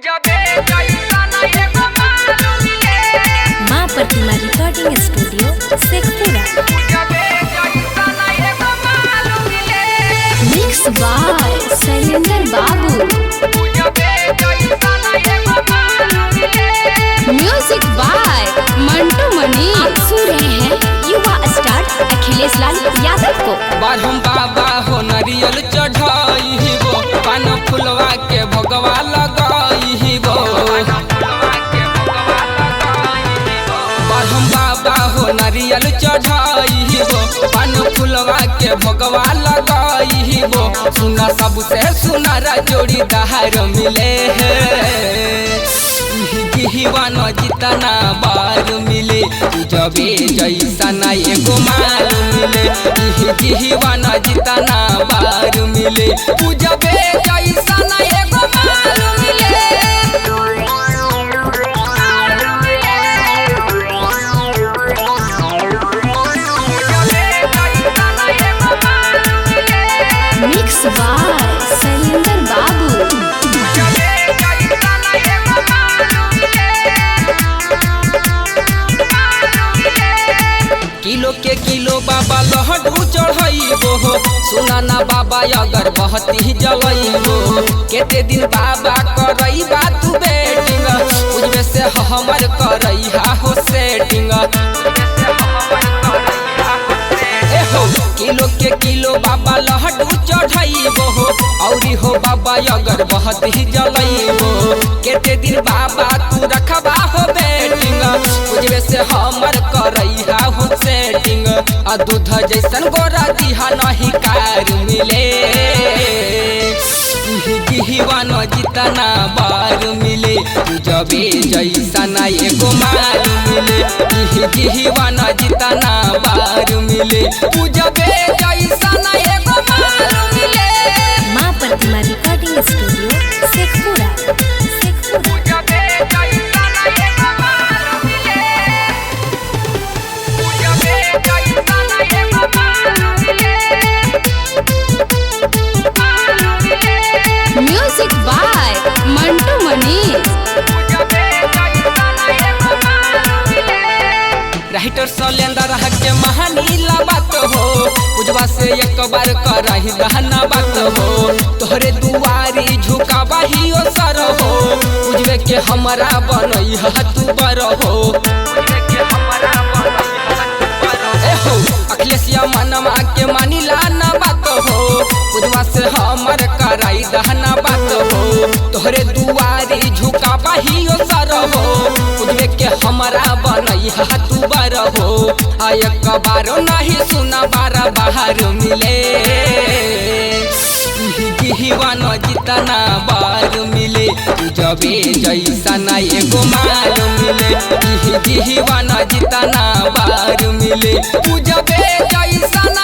माँ Pratima recording studio Sheikhpura. Mix by Shailendra Babu. Music by Mantu Mani. आप सुन रहे हैं युवा स्टार अखिलेश लाल यादव को। बारहम बाबा हो नरियल चढ़ाइबो, पान फुलवा के भगवा लगाइबो। बारहम बाबा हो नरियल चढ़ाइबो, पान फुलवा के भगवा लगाइबो। सुना सबसे सुनारा जोड़ी दहार मिले है, न जितना बार मिले जबे जैसा ना एगो माल मिले। न जितना बार मिले जबे जैसा ना एगो माल मिले। मिक्स बाय शैलेंद्र बाबू। किलो के किलो बाबा लहडू चढ़ाइबो हो, सुना ना बाबा अगर बहती जलइबो। केते दिन बाबा करैबा तू बेटिंग, पूजबे से हमर करैहा हो सेटिंग। ए हो किलो के किलो बाबा लहडू चढ़ाइबो हो, औरी हो बाबा अगर बहती जलइबो। केते दिन बाबा तू रखबा हो बेटिंग, पूजबे से हमर करैहा हो सेटिंग। आ दूध जैसन गोरा दिहा नहीं कार मिले, न जितना बार मिले जबे जैसा ना एगो माल मिले। न जितना बार मिले जबे जैसा ना एगो माल मिले। Maa Pratima recording studio Sheikhpura. Music by Mantu Mani. Writer Shailendra के महानीला बात हो, पूजवा से एक बार करही दहना बात हो। तोहरे दुआरी झुकावा ही ओ सर हो, पूजवे के हमरा बनई ह तू बर हो। ए हो अखिलेशिया मनमा के मानिला ना बात हो, पूजवा से हमर कराई दहना बात हो। तोहरे दुआरी झुकावा ही ओ सर हो, पूजवे के हमरा बनई ह तू बर हो। आ एक बार नहीं सुना बार बाहर मिले, न जितना बार मिले जबे जैसा ना एगो माल मिले। न जितना बार मिले जबे जैसा ना